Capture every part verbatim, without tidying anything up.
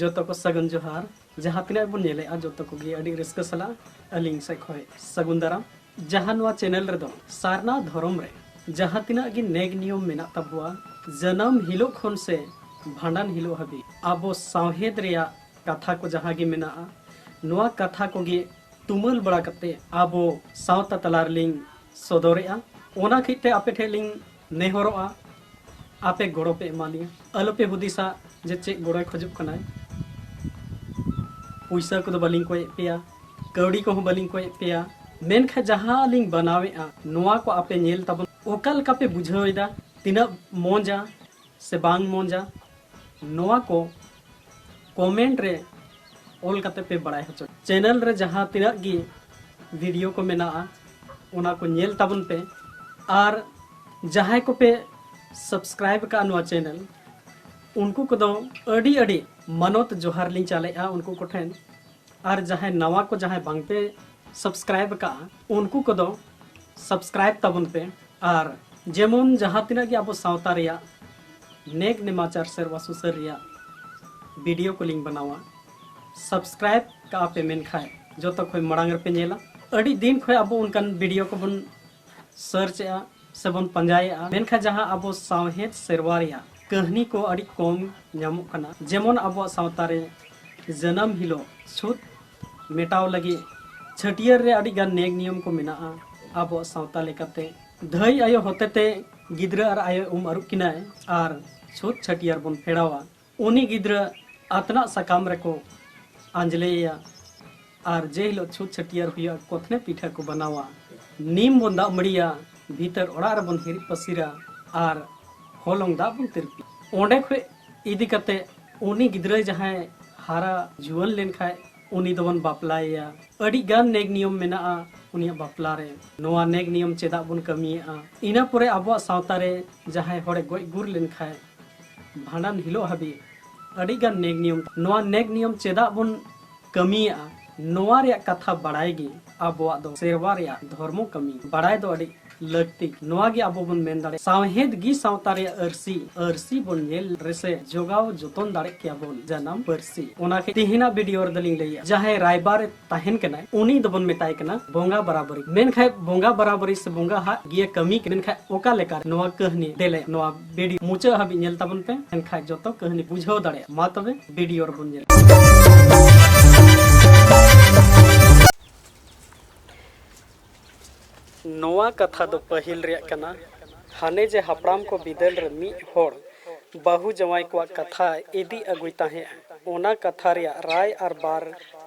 ᱡᱚᱛᱚ ᱠᱚ ᱥᱟᱹᱜᱩᱱ ᱡᱚᱦᱟᱨ᱾ ᱡᱟᱦᱟᱸ ᱛᱤᱱᱟᱹᱜ ᱵᱚᱱ ᱧᱮᱞᱮᱫᱼᱟ, ᱡᱚᱛᱚ ᱠᱚᱜᱮ ᱟᱹᱰᱤ ᱨᱟᱹᱥᱠᱟᱹ ᱥᱟᱞᱟᱜ ᱟᱹᱞᱤᱧ ᱥᱮᱫ ᱠᱷᱚᱱ ᱥᱟᱹᱜᱩᱱ ᱫᱟᱨᱟᱢ᱾ ᱡᱟᱦᱟᱸ ᱱᱚᱣᱟ ᱪᱮᱱᱮᱞ ᱨᱮᱫᱚ ᱥᱟᱨᱱᱟ ᱫᱷᱚᱨᱚᱢ ᱨᱮ ᱡᱟᱦᱟᱸ ᱛᱤᱱᱟᱹᱜ ᱜᱮ ᱱᱮᱠ ᱱᱤᱭᱚᱢ ᱢᱮᱱᱟᱜ ᱛᱟᱵᱚᱣᱟ, ᱡᱟᱱᱟᱢ ᱦᱤᱞᱳᱜ ᱠᱷᱚᱱ ᱥᱮ ᱵᱷᱟᱸᱰᱟᱱ ᱦᱤᱞᱳᱜ ᱦᱟᱹᱵᱤᱡ ᱟᱵᱚ ᱥᱟᱶᱦᱮᱫ ᱨᱮᱭᱟᱜ ᱠᱟᱛᱷᱟ ᱠᱚ ᱡᱟᱦᱟᱸ ᱜᱮ ᱢᱮᱱᱟᱜᱼᱟ, ᱱᱚᱣᱟ ᱠᱟᱛᱷᱟ ᱠᱚᱜᱮ ᱛᱩᱢᱟᱹᱞ ᱵᱟᱲᱟ ᱠᱟᱛᱮ ᱟᱵᱚ ᱥᱟᱶᱛᱟ ᱛᱟᱞᱟ ᱨᱮᱞᱤᱧ ᱥᱚᱫᱚᱨᱮᱜᱼᱟ᱾ ᱚᱱᱟ ᱠᱷᱟᱹᱛᱤᱨ ᱛᱮ ᱟᱯᱮ ᱴᱷᱮᱱ ᱞᱤᱧ ᱱᱮᱦᱚᱨᱚᱜᱼᱟ, ᱟᱯᱮ ᱜᱚᱲᱚ ᱯᱮ ᱮᱢᱟ ᱞᱤᱧᱟ᱾ ᱟᱞᱚᱯᱮ ᱦᱩᱫᱤᱥᱟ ᱡᱮ ᱪᱮᱫ ᱜᱚᱲᱚᱭ ᱠᱷᱚᱡᱚᱜ ᱠᱟᱱᱟᱭ᱾ ᱯᱩᱭᱥᱟᱹ ᱠᱚᱫᱚ ᱵᱟᱹᱞᱤᱧ ᱠᱚᱭᱮᱫ ᱯᱮᱭᱟ, ᱠᱟᱹᱣᱰᱤ ᱠᱚᱦᱚᱸ ᱵᱟᱹᱞᱤᱧ ᱠᱚᱭᱮᱫ ᱯᱮᱭᱟ, ᱢᱮᱱᱠᱷᱟᱱ ᱡᱟᱦᱟᱸ ᱞᱤᱧ ᱵᱮᱱᱟᱣᱮᱫᱼᱟ, ᱱᱚᱣᱟ ᱠᱚ ᱟᱯᱮ ᱧᱮᱞ ᱛᱟᱵᱚᱱ, ᱚᱠᱟ ᱞᱮᱠᱟ ᱯᱮ ᱵᱩᱡᱷᱟᱹᱣ ᱮᱫᱟ, ᱛᱤᱱᱟᱹᱜ ᱢᱚᱡᱟ ᱥᱮ ᱵᱟᱝ ᱢᱚᱡᱟ, ᱱᱚᱣᱟ ᱠᱚ ᱠᱚᱢᱮᱱᱴ ᱨᱮ ᱚᱞ ᱠᱟᱛᱮ ᱯᱮ ᱵᱟᱲᱟᱭ ᱦᱚᱪᱚ᱾ ᱪᱮᱱᱮᱞ ᱨᱮ ᱡᱟᱦᱟᱸ ᱛᱤᱱᱟᱹᱜ ᱜᱮ ᱵᱷᱤᱰᱤᱭᱳ ᱠᱚ ᱢᱮᱱᱟᱜᱼᱟ, ᱚᱱᱟ ᱠᱚ ᱧᱮᱞ ᱛᱟᱵᱚᱱ ᱯᱮ᱾ ᱟᱨ ᱡᱟᱦᱟᱸᱭ ᱠᱚᱯᱮ ᱥᱟᱵᱥᱠᱨᱟᱭᱤᱵ ᱟᱠᱟᱫᱼᱟ ᱱᱚᱣᱟ ᱪᱮᱱᱮᱞ, ᱩᱱᱠᱩ ᱠᱚᱫᱚ ᱟᱹᱰᱤ ᱟᱹᱰᱤ ᱢᱟᱱᱚᱛ ᱡᱚᱦᱟᱨ ᱞᱤᱧ ᱪᱟᱞᱮᱜᱼᱟ ᱩᱱᱠᱩ ᱠᱚᱴᱷᱮᱱ᱾ ᱟᱨ ᱡᱟᱦᱟᱸᱭ ᱱᱟᱣᱟ ᱠᱚ, ᱡᱟᱦᱟᱸᱭ ᱵᱟᱝᱯᱮ ᱥᱟᱵᱥᱠᱨᱟᱭᱤᱵ ᱟᱠᱟᱫᱼᱟ, ᱩᱱᱠᱩ ᱠᱚᱫᱚ ᱥᱟᱵᱥᱠᱨᱟᱭᱤᱵ ᱛᱟᱵᱚᱱ ᱯᱮ᱾ ᱟᱨ ᱡᱮᱢᱚᱱ ᱡᱟᱦᱟᱸ ᱛᱤᱱᱟᱹᱜ ᱜᱮ ᱟᱵᱚ ᱥᱟᱶᱛᱟ ᱨᱮᱭᱟᱜ ᱱᱮᱠ ᱱᱮᱢᱟᱪᱟᱨ ᱥᱮᱨᱣᱟ ᱥᱩᱥᱟᱹᱨ ᱨᱮᱭᱟᱜ ᱵᱷᱤᱰᱤᱭᱳ ᱠᱚᱞᱤᱧ ᱵᱮᱱᱟᱣᱟ, ᱥᱟᱵᱥᱠᱨᱟᱭᱤᱵ ᱠᱟᱜᱼᱟ ᱯᱮ, ᱢᱮᱱᱠᱷᱟᱱ ᱡᱚᱛᱚ ᱠᱷᱚᱱ ᱢᱟᱲᱟᱝ ᱨᱮᱯᱮ ᱧᱮᱞᱟ᱾ ᱟᱹᱰᱤ ᱫᱤᱱ ᱠᱷᱚᱱ ᱟᱵᱚ ᱚᱱᱠᱟᱱ ᱵᱷᱤᱰᱤᱭᱳ ᱠᱚᱵᱚᱱ ᱥᱟᱨᱪ ᱮᱜᱼᱟ ᱥᱮᱵᱚᱱ ᱯᱟᱸᱡᱟᱭᱮᱜᱼᱟ, ᱢᱮᱱᱠᱷᱟᱱ ᱡᱟᱦᱟᱸ ᱟᱵᱚ ᱥᱟᱶᱦᱮᱫ ᱥᱮᱨᱣᱟ ᱨᱮᱭᱟᱜ ᱠᱟᱹᱦᱱᱤ ᱠᱚ ᱟᱹᱰᱤ ᱠᱚᱢ ᱧᱟᱢᱚᱜ ᱠᱟᱱᱟ᱾ ᱡᱮᱢᱚᱱ ᱟᱵᱚᱣᱟᱜ ᱥᱟᱶᱛᱟ ᱨᱮ ᱡᱟᱱᱟᱢ ᱦᱤᱞᱳᱜ ᱪᱷᱩᱛ ᱢᱮᱴᱟᱣ ᱞᱟᱹᱜᱤᱫ ᱪᱷᱟᱹᱴᱭᱟᱹᱨ ᱨᱮ ᱟᱹᱰᱤ ᱜᱟᱱ ᱱᱮᱠ ᱱᱤᱭᱚᱢ ᱠᱚ ᱢᱮᱱᱟᱜᱼᱟ ᱟᱵᱚᱣᱟᱜ ᱥᱟᱶᱛᱟ ᱞᱮᱠᱟᱛᱮ᱾ ᱫᱷᱟᱹᱭ ᱟᱭᱳ ᱦᱚᱛᱮᱛᱮ ᱜᱤᱫᱽᱨᱟᱹ ᱟᱨ ᱟᱭᱳ ᱩᱢ ᱟᱹᱨᱩᱵ ᱠᱤᱱᱟᱭ ᱟᱨ ᱪᱷᱩᱛ ᱪᱷᱟᱹᱴᱭᱟᱹᱨ ᱵᱚᱱ ᱯᱷᱮᱲᱟᱣᱟ᱾ ᱩᱱᱤ ᱜᱤᱫᱽᱨᱟᱹ ᱟᱛᱱᱟᱜ ᱥᱟᱠᱟᱢ ᱨᱮᱠᱚ ᱟᱸᱡᱽᱞᱮᱭᱮᱭᱟ ᱟᱨ ᱡᱮ ᱦᱤᱞᱳᱜ ᱪᱷᱩᱛ ᱪᱷᱟᱹᱴᱭᱟᱹᱨ ᱦᱩᱭᱩᱜᱼᱟ, ᱠᱚᱛᱷᱱᱮ ᱯᱤᱴᱷᱟᱹ ᱠᱚ ᱵᱮᱱᱟᱣᱟ, ᱱᱤᱢ ᱵᱚᱱ ᱫᱟᱜ ᱢᱟᱹᱲᱤᱭᱟ, ᱵᱷᱤᱛᱟᱹᱨ ᱚᱲᱟᱜ ᱨᱮᱵᱚᱱ ᱦᱤᱨᱤᱡ ᱯᱟᱹᱥᱤᱨᱟ ᱟᱨ ᱦᱚᱞᱚᱝ ᱫᱟᱜ ᱵᱚᱱ ᱛᱤᱨᱯᱤ᱾ ᱚᱸᱰᱮ ᱠᱷᱚᱱ ᱤᱫᱤ ᱠᱟᱛᱮ ᱩᱱᱤ ᱜᱤᱫᱽᱨᱟᱹ ᱡᱟᱦᱟᱸᱭ ᱦᱟᱨᱟ ᱡᱩᱣᱟᱹᱱ ᱞᱮᱱᱠᱷᱟᱡ, ᱩᱱᱤ ᱫᱚᱵᱚᱱ ᱵᱟᱯᱞᱟᱭᱮᱭᱟ᱾ ᱟᱹᱰᱤ ᱜᱟᱱ ᱱᱮᱠ ᱱᱤᱭᱚᱢ ᱢᱮᱱᱟᱜᱼᱟ ᱩᱱᱤᱭᱟᱜ ᱵᱟᱯᱞᱟ ᱨᱮ᱾ ᱱᱚᱣᱟ ᱱᱮᱠ ᱱᱤᱭᱚᱢ ᱪᱮᱫᱟᱜ ᱵᱚᱱ ᱠᱟᱹᱢᱤᱭᱮᱫᱼᱟ? ᱤᱱᱟᱹ ᱯᱚᱨᱮ ᱟᱵᱚᱣᱟᱜ ᱥᱟᱶᱛᱟ ᱨᱮ ᱡᱟᱦᱟᱸᱭ ᱦᱚᱲᱮ ᱜᱚᱡ ᱜᱩᱨ ᱞᱮᱱᱠᱷᱟᱡ, ᱵᱷᱟᱸᱰᱟᱱ ᱦᱤᱞᱳᱜ ᱦᱟᱹᱵᱤᱡ ᱟᱹᱰᱤ ᱜᱟᱱ ᱱᱮᱠ ᱱᱤᱭᱚᱢ᱾ ᱱᱚᱣᱟ ᱱᱮᱠ ᱱᱤᱭᱚᱢ ᱪᱮᱫᱟᱜ ᱵᱚᱱ ᱠᱟᱹᱢᱤᱭᱮᱫᱼᱟ, ᱱᱚᱣᱟ ᱨᱮᱭᱟᱜ ᱠᱟᱛᱷᱟ ᱵᱟᱲᱟᱭ ᱜᱮ ᱟᱵᱚᱣᱟᱜ ᱫᱚ ᱥᱮᱨᱣᱟ ᱨᱮᱭᱟᱜ ᱫᱷᱚᱨᱢᱚ ᱠᱟᱹᱢᱤ ᱵᱟᱲᱟᱭ ᱫᱚ ᱟᱹᱰᱤ ᱞᱟᱹᱠᱛᱤ᱾ ᱱᱚᱣᱟ ᱜᱮ ᱟᱵᱚ ᱵᱚᱱ ᱢᱮᱱ ᱫᱟᱲᱮᱭᱟᱜᱼᱟ, ᱥᱟᱶᱦᱮᱫ ᱜᱮ ᱥᱟᱶᱛᱟ ᱨᱮᱭᱟᱜ ᱟᱹᱨᱥᱤ᱾ ᱟᱹᱨᱥᱤ ᱵᱚᱱ ᱧᱮᱞ ᱨᱮᱥᱮ ᱡᱚᱜᱟᱣ ᱡᱚᱛᱚᱱ ᱫᱟᱲᱮ ᱠᱮᱭᱟ ᱵᱚᱱ ᱡᱟᱱᱟᱢ ᱯᱟᱹᱨᱥᱤ᱾ ᱚᱱᱟ ᱠᱷᱟᱹᱛᱤᱨ ᱛᱮᱦᱮᱧᱟᱜ ᱵᱷᱤᱰᱤᱭᱳ ᱨᱮᱫᱚ ᱞᱤᱧ ᱞᱟᱹᱭᱟ, ᱡᱟᱦᱟᱸᱭ ᱨᱟᱭᱵᱟᱨ ᱛᱟᱦᱮᱱ ᱠᱟᱱᱟᱭ, ᱩᱱᱤ ᱫᱚᱵᱚᱱ ᱢᱮᱛᱟᱭ ᱠᱟᱱᱟ ᱵᱚᱸᱜᱟ ᱵᱟᱨᱟᱵᱟᱹᱨᱤ᱾ ᱢᱮᱱᱠᱷᱟᱡ ᱵᱚᱸᱜᱟ ᱵᱟᱨᱟᱵᱟᱹᱨᱤ ᱥᱮ ᱵᱚᱸᱜᱟ ᱦᱟᱜ ᱜᱮ ᱠᱟᱹᱢᱤ, ᱢᱮᱱᱠᱷᱟᱡ ᱚᱠᱟ ᱞᱮᱠᱟ ᱨᱮ ᱱᱚᱣᱟ ᱠᱟᱹᱦᱱᱤ? ᱫᱮᱞᱮ ᱱᱚᱣᱟ ᱵᱷᱤᱰᱤᱭᱳ ᱢᱩᱪᱟᱹᱫ ᱦᱟᱹᱵᱤᱡ ᱧᱮᱞ ᱛᱟᱵᱚᱱ ᱯᱮ, ᱮᱱᱠᱷᱟᱡ ᱡᱚᱛᱚ ᱠᱟᱹᱦᱱᱤ ᱵᱩᱡᱷᱟᱹᱣ ᱫᱟᱲᱮᱭᱟᱜᱼᱟ᱾ ᱢᱟ ᱛᱚᱵᱮ ᱵᱷᱤᱰᱤᱭᱳ ᱨᱮᱵᱚᱱ ᱧᱮᱞ᱾ ᱱᱚᱣᱟ ᱠᱟᱛᱷᱟ ᱫᱚ ᱯᱟᱹᱦᱤᱞ ᱨᱮᱭᱟᱜ ᱠᱟᱱᱟ᱾ ᱦᱟᱱᱮ ᱡᱮ ᱦᱟᱯᱲᱟᱢ ᱠᱚ ᱵᱤᱫᱟᱹᱞ ᱨᱮ ᱢᱤᱫ ᱦᱚᱲ ᱵᱟᱹᱦᱩ ᱡᱟᱶᱟᱭ ᱠᱚᱣᱟᱜ ᱠᱟᱛᱷᱟ ᱤᱫᱤ ᱟᱹᱜᱩᱭ ᱛᱟᱦᱮᱸᱫ, ᱚᱱᱟ ᱠᱟᱛᱷᱟ ᱨᱮᱭᱟᱜ ᱨᱟᱭ ᱟᱨ ᱵᱟᱨ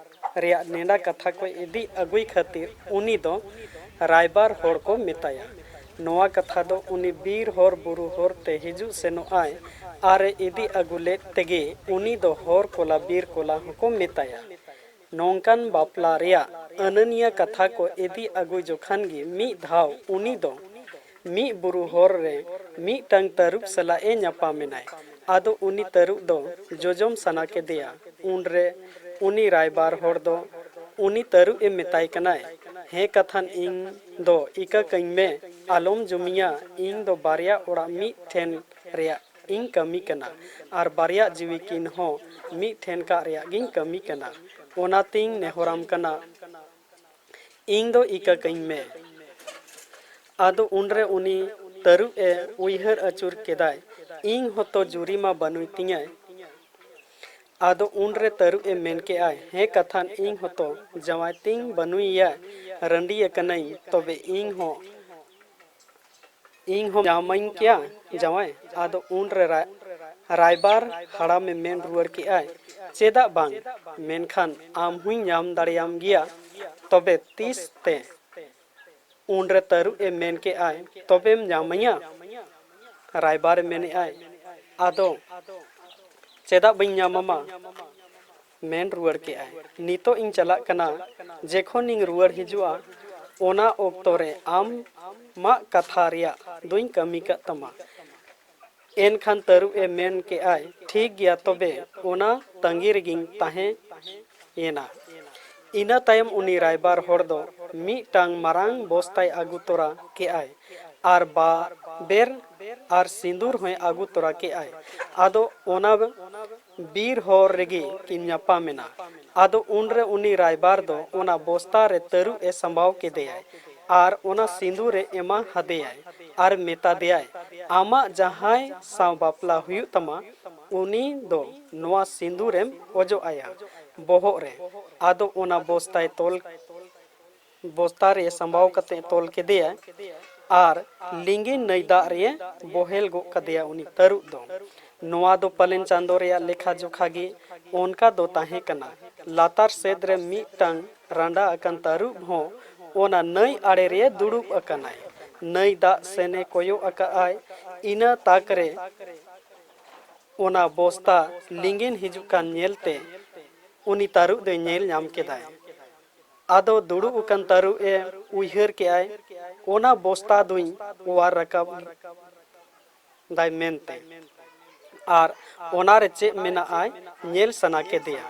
ᱨᱮᱭᱟᱜ ᱱᱮᱰᱟ ᱠᱟᱛᱷᱟ ᱠᱚ ᱤᱫᱤ ᱟᱹᱜᱩᱭ ᱠᱷᱟᱹᱛᱤᱨ ᱩᱱᱤ ᱫᱚ ᱨᱟᱭᱵᱟᱨ ᱦᱚᱲ ᱠᱚ ᱢᱮᱛᱟᱭᱟ᱾ ᱱᱚᱣᱟ ᱠᱟᱛᱷᱟ ᱫᱚ ᱩᱱᱤ ᱵᱤᱨ ᱦᱚᱨ ᱵᱩᱨᱩ ᱦᱚᱨ ᱛᱮ ᱦᱤᱡᱩᱜ ᱥᱮᱱᱚᱜ ᱟᱭ ᱟᱨ ᱮ ᱤᱫᱤ ᱟᱹᱜᱩ ᱞᱮᱫ ᱛᱮᱜᱮ ᱩᱱᱤ ᱫᱚ ᱦᱚᱨ ᱠᱚᱞᱟ ᱵᱤᱨ ᱠᱚᱞᱟ ᱦᱚᱸᱠᱚ ᱢᱮᱛᱟᱭᱟ᱾ ᱱᱚᱝᱠᱟᱱ ᱵᱟᱯᱞᱟ ᱨᱮᱭᱟᱜ ᱟᱹᱱᱟᱹᱱᱤᱭᱟᱹ ᱠᱟᱛᱷᱟ ᱠᱚ ᱤᱫᱤ ᱟᱹᱜᱩ ᱡᱚᱠᱷᱟᱱ ᱜᱮ ᱢᱤᱫ ᱫᱷᱟᱣ ᱩᱱᱤ ᱫᱚ ᱢᱤᱫ ᱵᱩᱨᱩ ᱦᱚᱨ ᱨᱮ ᱢᱤᱫᱴᱟᱝ ᱛᱟᱹᱨᱩᱵ ᱥᱟᱞᱟᱜ ᱮ ᱧᱟᱯᱟᱢ ᱮᱱᱟᱭ᱾ ᱟᱫᱚ ᱩᱱᱤ ᱛᱟᱹᱨᱩᱵ ᱫᱚ ᱡᱚᱡᱚᱢ ᱥᱟᱱᱟ ᱠᱮᱫᱮᱭᱟ᱾ ᱩᱱᱨᱮ ᱩᱱᱤ ᱨᱟᱭᱵᱟᱨ ᱦᱚᱲ ᱫᱚ ᱩᱱᱤ ᱛᱟᱹᱨᱩᱵ ᱮ ᱢᱮᱛᱟᱭ ᱠᱟᱱᱟᱭ, "ᱦᱮᱸ ᱠᱟᱛᱷᱟᱱ ᱤᱧ ᱫᱚ ᱤᱠᱟᱹ ᱠᱟᱹᱧ ᱢᱮ, ᱟᱞᱚᱢ ᱡᱩᱢᱤᱧᱟ, ᱤᱧ ᱫᱚ ᱵᱟᱨᱭᱟ ᱚᱲᱟᱜ ᱢᱤᱫ ᱴᱷᱮᱱ ᱨᱮᱭᱟᱜ ᱤᱧ ᱠᱟᱹᱢᱤ ᱠᱟᱱᱟ ᱟᱨ ᱵᱟᱨᱭᱟ ᱡᱤᱣᱤ ᱠᱤᱱ ᱦᱚᱸ ᱢᱤᱫ ᱴᱷᱮᱱ ᱠᱟᱜ ᱨᱮᱭᱟᱜ ᱜᱤᱧ ᱠᱟᱹᱢᱤ ᱠᱟᱱᱟ᱾ ᱚᱱᱟᱛᱤᱧ ᱱᱮᱦᱚᱨᱟᱢ ᱠᱟᱱᱟ, ᱤᱧ ᱫᱚ ᱤᱠᱟᱹ ᱠᱟᱹᱧ ᱢᱮ᱾" ᱟᱫᱚ ᱩᱱᱨᱮ ᱩᱱᱤ ᱛᱟᱹᱨᱩᱵ ᱮ ᱩᱭᱦᱟᱹᱨ ᱟᱹᱪᱩᱨ ᱠᱮᱫᱟᱭ, "ᱤᱧ ᱦᱚᱸᱛᱚ ᱡᱩᱨᱤ ᱢᱟ ᱵᱟᱹᱱᱩᱭ ᱛᱤᱧᱟᱹ, ᱟᱫᱚ ᱩᱱᱨᱮ ᱛᱟᱹᱨᱩᱵ ᱮ ᱢᱮᱱ ᱠᱮᱜᱼᱟᱭ, ᱦᱮᱸ ᱠᱟᱛᱷᱟᱱ ᱤᱧ ᱦᱚᱸᱛᱚ ᱡᱟᱶᱟᱭ ᱛᱤᱧ ᱵᱟᱹᱱᱩᱭᱮᱭᱟ, ᱨᱟᱺᱰᱤ ᱟᱠᱟᱱᱟᱹᱧ, ᱛᱚᱵᱮ ᱤᱧ ᱦᱚᱸ, ᱤᱧ ᱦᱚᱸ ᱧᱟᱢᱟᱹᱧ ᱠᱮᱭᱟ ᱡᱟᱶᱟᱭ?" ᱟᱫᱚ ᱩᱱᱨᱮ ᱨᱟ-, ᱨᱟᱭᱵᱟᱨ ᱦᱟᱲᱟᱢᱮ ᱢᱮᱱ ᱨᱩᱣᱟᱹᱲ ᱠᱮᱜᱼᱟᱭ, ᱪᱮᱫᱟᱜ ᱵᱟᱝ, ᱢᱮᱱᱠᱷᱟᱱ ᱟᱢ ᱦᱚᱸᱧ ᱧᱟᱢ ᱫᱟᱲᱮᱭᱟᱢ ᱜᱮᱭᱟ᱾ ᱛᱚᱵᱮ ᱛᱤᱥ ᱛᱮ? ᱩᱱᱨᱮ ᱛᱟᱹᱨᱩᱵ ᱮ ᱢᱮᱱ ᱠᱮᱜᱼᱟᱭ, ᱛᱚᱵᱮᱢ ᱧᱟᱢᱟᱹᱧᱟ? ᱨᱟᱭᱵᱟᱨ ᱮ ᱢᱮᱱᱮᱜᱼᱟᱭ, ᱟᱫᱚ ᱪᱮᱫᱟᱜ ᱵᱟᱹᱧ ᱧᱟᱢᱟᱢᱟ? ᱢᱮᱱ ᱨᱩᱣᱟᱹᱲ ᱠᱮᱜᱼᱟᱭ, ᱱᱤᱛᱚᱜ ᱤᱧ ᱪᱟᱞᱟᱜ ᱠᱟᱱᱟ, ᱡᱮᱠᱷᱚᱱᱤᱧ ᱨᱩᱣᱟᱹᱲ ᱦᱤᱡᱩᱜᱼᱟ, ᱚᱱᱟ ᱚᱠᱛᱚ ᱨᱮ ᱟᱢᱟᱜ ᱠᱟᱛᱷᱟ ᱨᱮᱭᱟᱜ ᱫᱩᱧ ᱠᱟᱹᱢᱤ ᱠᱟᱜ ᱛᱟᱢᱟ᱾ ᱮᱱᱠᱷᱟᱱ ᱛᱟᱹᱨᱩᱵ ᱮ ᱢᱮᱱ ᱠᱮᱜᱼᱟᱭ, ᱴᱷᱤᱠ ᱜᱮᱭᱟ, ᱛᱚᱵᱮ ᱚᱱᱟ ᱛᱟᱺᱜᱤ ᱨᱮᱜᱮᱧ ᱛᱟᱦᱮᱸᱭᱮᱱᱟ᱾ ᱤᱱᱟᱹ ᱛᱟᱭᱚᱢ ᱩᱱᱤ ᱨᱟᱭᱵᱟᱨ ᱦᱚᱲ ᱫᱚ ᱢᱤᱫᱴᱟᱝ ᱢᱟᱨᱟᱝ ᱵᱚᱥᱛᱟᱭ ᱟᱹᱜᱩ ᱛᱚᱨᱟ ᱠᱮᱜᱼᱟᱭ ᱟᱨ ᱵᱟᱵᱮᱨ ᱟᱨ ᱥᱤᱸᱫᱩᱨ ᱦᱚᱸᱭ ᱟᱹᱜᱩ ᱛᱚᱨᱟ ᱠᱮᱜᱼᱟᱭ᱾ ᱟᱫᱚ ᱚᱱᱟ ᱵᱤᱨ ᱦᱚᱨ ᱨᱮᱜᱮ ᱠᱤᱱ ᱧᱟᱯᱟᱢ ᱮᱱᱟ᱾ ᱟᱫᱚ ᱩᱱᱨᱮ ᱩᱱᱤ ᱨᱟᱭᱵᱟᱨ ᱫᱚ ᱚᱱᱟ ᱵᱚᱥᱛᱟ ᱨᱮ ᱛᱟᱹᱨᱩᱵ ᱮ ᱥᱟᱢᱵᱟᱣ ᱠᱮᱫᱮᱭᱟᱭ ᱟᱨ ᱚᱱᱟ ᱥᱤᱸᱫᱩᱨ ᱮ ᱮᱢᱟ ᱦᱟᱫᱮᱭᱟᱭ ᱟᱨ ᱢᱮᱛᱟ ᱫᱮᱭᱟᱭ, "ᱟᱢᱟᱜ ᱡᱟᱦᱟᱸᱭ ᱥᱟᱶ ᱵᱟᱯᱞᱟ ᱦᱩᱭᱩᱜ ᱛᱟᱢᱟ, ᱩᱱᱤ ᱫᱚ ᱱᱚᱣᱟ ᱥᱤᱸᱫᱩᱨᱮᱢ ᱚᱡᱚᱜ ᱟᱭᱟ ᱵᱚᱦᱚᱜ ᱨᱮ᱾" ᱟᱫᱚ ᱚᱱᱟ ᱵᱚᱥᱛᱟᱭ ᱛᱚᱞ, ᱵᱚᱥᱛᱟ ᱨᱮ ᱥᱟᱢᱵᱟᱣ ᱠᱟᱛᱮ ᱛᱚᱞ ᱠᱮᱫᱮᱭᱟ ᱟᱨ ᱞᱤᱸᱜᱤᱱ ᱱᱟᱹᱭ ᱫᱟᱜ ᱨᱮ ᱵᱚᱦᱮᱞ ᱜᱚᱫ ᱠᱟᱫᱮᱭᱟ ᱩᱱᱤ ᱛᱟᱹᱨᱩᱵ ᱫᱚ᱾ ᱱᱚᱣᱟ ᱫᱚ ᱯᱟᱞᱮᱱ ᱪᱟᱸᱫᱚ ᱨᱮᱭᱟᱜ ᱞᱮᱠᱷᱟ ᱡᱚᱠᱷᱟ ᱜᱮ ᱚᱱᱠᱟ ᱫᱚ ᱛᱟᱦᱮᱸ ᱠᱟᱱᱟ᱾ ᱞᱟᱛᱟᱨ ᱥᱮᱫ ᱨᱮ ᱢᱤᱫᱴᱟᱝ ᱨᱟᱸᱰᱟ ᱟᱠᱟᱱ ᱛᱟᱹᱨᱩᱵ ᱦᱚᱸ ᱚᱱᱟ ᱱᱟᱹᱭ ᱟᱲᱮ ᱨᱮ ᱫᱩᱲᱩᱵ ᱟᱠᱟᱱᱟᱭ᱾ ᱱᱟᱹᱭ ᱫᱟᱜ ᱥᱮᱱᱮ ᱠᱚᱭᱚᱜ ᱟᱠᱟᱫᱼᱟᱭ᱾ ᱤᱱᱟᱹ ᱛᱟᱠ ᱨᱮ ᱚᱱᱟ ᱵᱚᱥᱛᱟ ᱞᱤᱸᱜᱤᱱ ᱦᱤᱡᱩᱜ ᱠᱟᱱ ᱧᱮᱞᱛᱮ ᱩᱱᱤ ᱛᱟᱹᱨᱩᱵ ᱫᱚᱭ ᱧᱮᱞ ᱧᱟᱢ ᱠᱮᱫᱟᱭ᱾ ᱟᱫᱚ ᱫᱩᱲᱩᱵ ᱟᱠᱟᱱ ᱛᱟᱹᱨᱩᱵ ᱮ ᱩᱭᱦᱟᱹᱨ ᱠᱮᱜᱼᱟᱭ, "ᱚᱱᱟ ᱵᱚᱥᱛᱟ ᱫᱩᱧ ᱚᱣᱟᱨ ᱨᱟᱠᱟᱵ ᱫᱟᱭ" ᱢᱮᱱᱛᱮ᱾ ᱟᱨ ᱚᱱᱟᱨᱮ ᱪᱮᱫ ᱢᱮᱱᱟᱜᱼᱟᱭ ᱧᱮᱞ ᱥᱟᱱᱟ ᱠᱮᱫᱮᱭᱟ᱾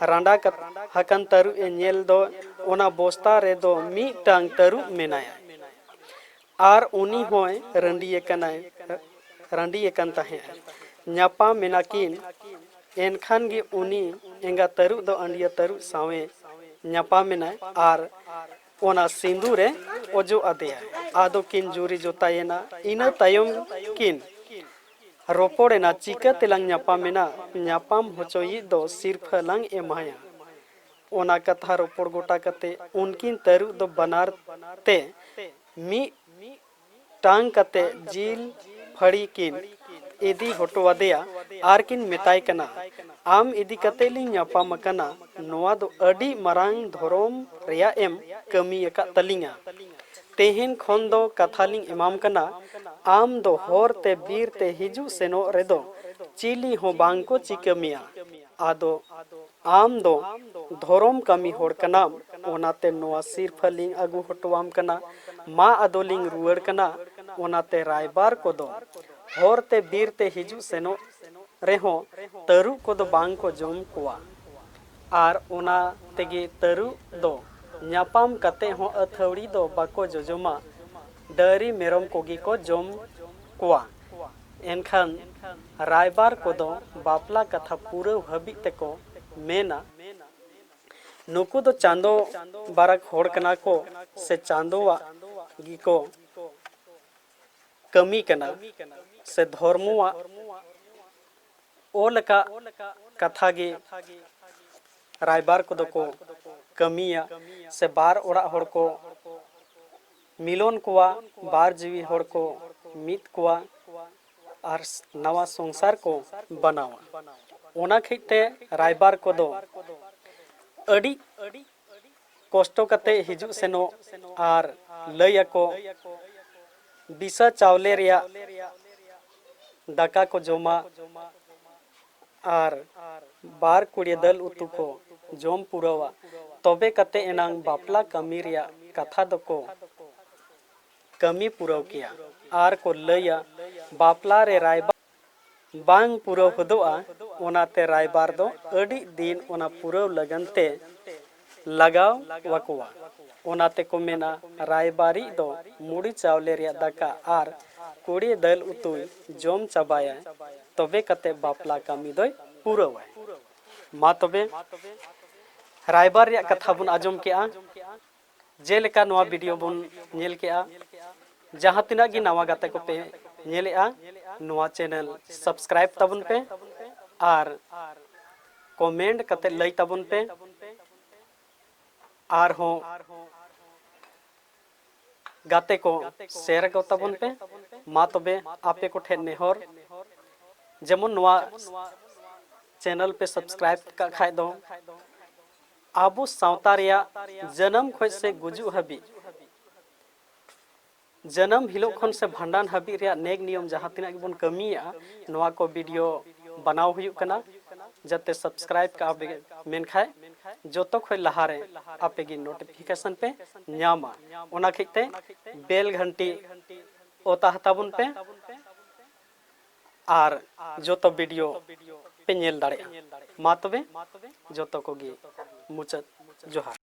ᱨᱟᱸᱰᱟ ᱠᱟᱛ-, ᱟᱠᱟᱱ ᱛᱟᱹᱨᱩᱵ ᱮ ᱧᱮᱞ ᱫᱚ ᱚᱱᱟ ᱵᱚᱥᱛᱟ ᱨᱮᱫᱚ ᱢᱤᱫᱴᱟᱝ ᱛᱟᱹᱨᱩᱵ ᱢᱮᱱᱟᱭᱟ᱾ ᱟᱨ ᱩᱱᱤ ᱦᱚᱸᱭ ᱨᱟᱺᱰᱤ ᱟᱠᱟᱱᱟᱭ, ᱨᱟᱺᱰᱤ ᱟᱠᱟᱱ ᱛᱟᱦᱮᱸᱫ᱾ ᱧᱟᱯᱟᱢ ᱮᱱᱟ ᱠᱤᱱ᱾ ᱮᱱᱠᱷᱟᱱ ᱜᱮ ᱩᱱᱤ ᱮᱸᱜᱟ ᱛᱟᱹᱨᱩᱵ ᱫᱚ ᱟᱹᱸᱰᱤᱭᱟᱹ ᱛᱟᱹᱨᱩᱵ ᱥᱟᱶᱮ ᱧᱟᱯᱟᱢ ᱮᱱᱟᱭ ᱟᱨ ᱚᱱᱟ ᱥᱤᱸᱫᱩᱨ ᱮ ᱚᱡᱚᱜ ᱟᱫᱮᱭᱟ᱾ ᱟᱫᱚ ᱠᱤᱱ ᱡᱩᱨᱤ ᱡᱚᱛᱟᱭᱮᱱᱟ᱾ ᱤᱱᱟᱹ ᱛᱟᱭᱚᱢ ᱠᱤᱱ ᱨᱚᱯᱚᱲ ᱮᱱᱟ, "ᱪᱤᱠᱟᱹ ᱛᱮᱞᱟᱝ ᱧᱟᱯᱟᱢ ᱮᱱᱟ? ᱧᱟᱯᱟᱢ ᱦᱚᱪᱚᱭᱤᱡ ᱫᱚ ᱥᱤᱨᱯᱷᱟᱹ ᱞᱟᱝ ᱮᱢᱟᱭᱟ᱾" ᱚᱱᱟ ᱠᱟᱛᱷᱟ ᱨᱚᱯᱚᱲ ᱜᱚᱴᱟ ᱠᱟᱛᱮ ᱩᱱᱠᱤᱱ ᱛᱟᱹᱨᱩᱵ ᱫᱚ ᱵᱟᱱᱟᱨ ᱛᱮ ᱢᱤᱫ ᱴᱟᱝ ᱠᱟᱛᱮ ᱡᱤᱞ ᱯᱷᱟᱹᱲᱤ ᱠᱤᱱ ᱤᱫᱤ ᱦᱚᱴᱚ ᱟᱫᱮᱭᱟ ᱟᱨ ᱠᱤᱱ ᱢᱮᱛᱟᱭ ᱠᱟᱱᱟ, "ᱟᱢ ᱤᱫᱤ ᱠᱟᱛᱮ ᱞᱤᱧ ᱧᱟᱯᱟᱢ ᱟᱠᱟᱱᱟ, ᱱᱚᱣᱟ ᱫᱚ ᱟᱹᱰᱤ ᱢᱟᱨᱟᱝ ᱫᱷᱚᱨᱚᱢ ᱨᱮᱭᱟᱜ ᱮᱢ ᱠᱟᱹᱢᱤ ᱟᱠᱟᱫ ᱛᱟᱹᱞᱤᱧᱟ᱾ ᱛᱮᱦᱮᱧ ᱠᱷᱚᱱ ᱫᱚ ᱠᱟᱛᱷᱟ ᱞᱤᱧ ᱮᱢᱟᱢ ᱠᱟᱱᱟ, ᱟᱢ ᱫᱚ ᱦᱚᱨ ᱛᱮ ᱵᱤᱨ ᱛᱮ ᱦᱤᱡᱩᱜ ᱥᱮᱱᱚᱜ ᱨᱮᱫᱚ ᱪᱤᱞᱤ ᱦᱚᱸ ᱵᱟᱝ ᱠᱚ ᱪᱤᱠᱟᱹ ᱢᱮᱭᱟ᱾ ᱟᱫᱚ ᱟᱢ ᱫᱚ ᱫᱷᱚᱨᱚᱢ ᱠᱟᱹᱢᱤ ᱦᱚᱲ ᱠᱟᱱᱟᱢ, ᱚᱱᱟᱛᱮ ᱱᱚᱣᱟ ᱥᱤᱨᱯᱷᱟᱹ ᱞᱤᱧ ᱟᱹᱜᱩ ᱦᱚᱴᱚᱣᱟᱢ ᱠᱟᱱᱟ᱾ ᱢᱟ ᱟᱫᱚ ᱞᱤᱧ ᱨᱩᱣᱟᱹᱲ ᱠᱟᱱᱟ᱾" ᱚᱱᱟᱛᱮ ᱨᱟᱭᱵᱟᱨ ᱠᱚᱫᱚ ᱦᱚᱨ ᱛᱮ ᱵᱤᱨ ᱛᱮ ᱦᱤᱡᱩᱜ ᱥᱮᱱᱚᱜ ᱨᱮᱦᱚᱸ ᱛᱟᱹᱨᱩᱵ ᱠᱚᱫᱚ ᱵᱟᱝ ᱠᱚ ᱡᱚᱢ ᱠᱚᱣᱟ᱾ ᱟᱨ ᱚᱱᱟ ᱛᱮᱜᱮ ᱛᱟᱹᱨᱩᱵ ᱫᱚ ᱧᱟᱯᱟᱢ ᱠᱟᱛᱮ ᱦᱚᱸ ᱟᱹᱛᱷᱟᱹᱣᱲᱤ ᱫᱚ ᱵᱟᱠᱚ ᱡᱚᱡᱚᱢᱟ, ᱰᱟᱹᱝᱨᱤ ᱢᱮᱨᱚᱢ ᱠᱚᱜᱮ ᱠᱚ ᱡᱚᱢ ᱠᱚᱣᱟ᱾ ᱮᱱᱠᱷᱟᱱ ᱨᱟᱭᱵᱟᱨ ᱠᱚᱫᱚ ᱵᱟᱯᱞᱟ ᱠᱟᱛᱷᱟ ᱯᱩᱨᱟᱹᱣ ᱦᱟᱹᱵᱤᱡ ᱛᱮᱠᱚ ᱢᱮᱱᱟ, ᱱᱩᱠᱩ ᱫᱚ ᱪᱟᱸᱫᱚ ᱵᱟᱨᱟᱠ ᱦᱚᱲ ᱠᱟᱱᱟ ᱠᱚ ᱥᱮ ᱪᱟᱸᱫᱚᱣᱟᱜ ᱜᱮᱠᱚ ᱠᱟᱹᱢᱤ ᱠᱟᱱᱟ ᱥᱮ ᱫᱷᱚᱨᱢᱚᱣᱟᱜ ᱚᱞ ᱟᱠᱟᱫ ᱠᱟᱛᱷᱟ ᱜᱮ ᱨᱟᱭᱵᱟᱨ ᱠᱚᱫᱚ ᱠᱚ ᱠᱟᱹᱢᱤᱭᱟ ᱥᱮ ᱵᱟᱨ ᱚᱲᱟᱜ ᱦᱚᱲ ᱠᱚ ᱢᱤᱞᱚᱱ ᱠᱚᱣᱟ, ᱵᱟᱨ ᱡᱤᱣᱤ ᱦᱚᱲ ᱠᱚ ᱢᱤᱫ ᱠᱚᱣᱟ ᱟᱨ ᱱᱟᱣᱟ ᱥᱚᱝᱥᱟᱨ ᱠᱚ ᱵᱮᱱᱟᱣᱟ᱾ ᱚᱱᱟ ᱠᱷᱟᱹᱛᱤᱨ ᱛᱮ ᱨᱟᱭᱵᱟᱨ ᱠᱚᱫᱚ ᱟᱹᱰᱤ ᱠᱚᱥᱴᱚ ᱠᱟᱛᱮ ᱦᱤᱡᱩᱜ ᱥᱮᱱᱚᱜ ᱟᱨ ᱞᱟᱹᱭ ᱟᱠᱚ ᱵᱤᱥᱟ ᱪᱟᱣᱞᱮ ᱨᱮᱭᱟᱜ ᱫᱟᱠᱟ ᱠᱚ ᱡᱚᱢᱟ ᱟᱨ ᱵᱟᱨ ᱠᱩᱲᱤᱭᱟᱹ ᱫᱟᱹᱞ ᱩᱛᱩ ᱠᱚ ᱡᱚᱢ ᱯᱩᱨᱟᱹᱣᱟ, ᱛᱚᱵᱮ ᱠᱟᱛᱮ ᱮᱱᱟᱝ ᱵᱟᱯᱞᱟ ᱠᱟᱹᱢᱤ ᱨᱮᱭᱟᱜ ᱠᱟᱛᱷᱟ ᱫᱚᱠᱚ ᱠᱟᱹᱢᱤ ᱯᱩᱨᱟᱹᱣ ᱠᱮᱭᱟ᱾ ᱟᱨ ᱠᱚ ᱞᱟᱹᱭᱟ, ᱵᱟᱯᱞᱟ ᱨᱮ ᱨᱟᱭᱵᱟᱨ ᱵᱟᱝ ᱯᱩᱨᱟᱹᱣ ᱦᱚᱫᱚᱜᱼᱟ, ᱚᱱᱟᱛᱮ ᱨᱟᱭᱵᱟᱨ ᱫᱚ ᱟᱹᱰᱤ ᱫᱤᱱ ᱚᱱᱟ ᱯᱩᱨᱟᱹᱣ ᱞᱟᱹᱜᱤᱫ ᱛᱮ ᱞᱟᱜᱟᱣ ᱟᱠᱚᱣᱟ᱾ ᱚᱱᱟ ᱛᱮᱠᱚ ᱢᱮᱱᱟ, ᱨᱟᱭᱵᱟᱨᱤᱡ ᱫᱚ ᱢᱩᱲᱤ ᱪᱟᱣᱞᱮ ᱨᱮᱭᱟᱜ ᱫᱟᱠᱟ ᱟᱨ ᱠᱩᱲᱤ ᱫᱟᱹᱞ ᱩᱛᱩᱭ ᱡᱚᱢ ᱪᱟᱵᱟᱭᱟ, ᱛᱚᱵᱮ ᱠᱟᱛᱮ ᱵᱟᱯᱞᱟ ᱠᱟᱹᱢᱤ ᱫᱚᱭ ᱯᱩᱨᱟᱹᱣᱟᱭ᱾ ᱢᱟ ᱛᱚᱵᱮ, ᱨᱟᱭᱵᱟᱨ ᱨᱮᱭᱟᱜ ᱠᱟᱛᱷᱟ ᱵᱚᱱ ᱟᱸᱡᱚᱢ ᱠᱮᱜᱼᱟ, ᱡᱮᱞᱮᱠᱟ ᱱᱚᱣᱟ ᱵᱷᱤᱰᱤᱭᱳ ᱵᱚᱱ ᱧᱮᱞ ᱠᱮᱜᱼᱟ, ᱡᱟᱦᱟᱸ ᱛᱤᱱᱟᱹᱜ ᱜᱮ ᱱᱟᱣᱟ ᱜᱟᱛᱮ ᱠᱚᱯᱮ ᱧᱮᱞᱮᱜᱼᱟ, ᱱᱚᱣᱟ ᱪᱮᱱᱮᱞ ᱥᱟᱵᱥᱠᱨᱟᱭᱤᱵ ᱛᱟᱵᱚᱱ ᱯᱮ ᱟᱨ ᱠᱚᱢᱮᱱᱴ ᱠᱟᱛᱮ ᱞᱟᱹᱭ ᱛᱟᱵᱚᱱ ᱯᱮ᱾ ᱟᱨᱦᱚᱸ ᱜᱟᱛᱮ ᱠᱚ ᱥᱮᱭᱟᱨ ᱟᱠᱚ ᱛᱟᱵᱚᱱ ᱯᱮ᱾ ᱢᱟ ᱛᱚᱵᱮ ᱟᱯᱮ ᱠᱚᱴᱷᱮᱱ ᱱᱮᱦᱚᱨ, ᱡᱮᱢᱚᱱ ᱱᱚᱣᱟ ᱪᱮᱱᱮᱞ ᱯᱮ ᱥᱟᱵᱥᱠᱨᱟᱭᱤᱵ ᱠᱟᱜ ᱠᱷᱟᱡ ᱫᱚ ᱟᱵᱚ ᱥᱟᱶᱛᱟ ᱨᱮᱭᱟᱜ ᱡᱟᱱᱟᱢ ᱠᱷᱚᱱ ᱥᱮ ᱜᱩᱡᱩᱜ ᱦᱟᱹᱵᱤᱡ, ᱡᱟᱱᱟᱢ ᱦᱤᱞᱳᱜ ᱠᱷᱚᱱ ᱥᱮ ᱵᱷᱟᱸᱰᱟᱱ ᱦᱟᱹᱵᱤᱡ ᱨᱮᱭᱟᱜ ᱱᱮᱠ ᱱᱤᱭᱚᱢ ᱡᱟᱦᱟᱸ ᱛᱤᱱᱟᱹᱜ ᱜᱮᱵᱚᱱ ᱠᱟᱹᱢᱤᱭᱮᱜᱼᱟ, ᱱᱚᱣᱟ ᱠᱚ ᱵᱷᱤᱰᱤᱭᱳ ᱵᱮᱱᱟᱣ ᱦᱩᱭᱩᱜ ᱠᱟᱱᱟ, ᱡᱟᱛᱮ ᱥᱟᱵᱥᱠᱨᱟᱭᱤᱵ ᱠᱟᱜᱼᱟ ᱯᱮ, ᱢᱮᱱᱠᱷᱟᱡ ᱡᱚᱛᱚ ᱠᱷᱚᱱ ᱞᱟᱦᱟᱨᱮ ᱟᱯᱮ ᱜᱮ ᱱᱳᱴᱤᱯᱷᱤᱠᱮᱥᱚᱱ ᱯᱮ ᱧᱟᱢᱟ᱾ ᱚᱱᱟ ᱠᱷᱟᱹᱛᱤᱨ ᱛᱮ ᱵᱮᱞ ᱜᱷᱟᱱᱴᱤ ᱚᱛᱟ ᱦᱟᱛᱟᱵᱚᱱ ᱯᱮ᱾ ᱟᱨ ᱡᱚᱛᱚ ᱵᱷᱤᱰᱤᱭᱳ ᱯᱮ ᱧᱮᱞ ᱫᱟᱲᱮᱭᱟᱜᱼᱟ᱾ ᱢᱟ ᱛᱚᱵᱮ ᱡᱚᱛᱚ ᱠᱚᱜᱮ ᱢᱩᱪᱟᱹᱫ ᱡᱚᱦᱟᱨ᱾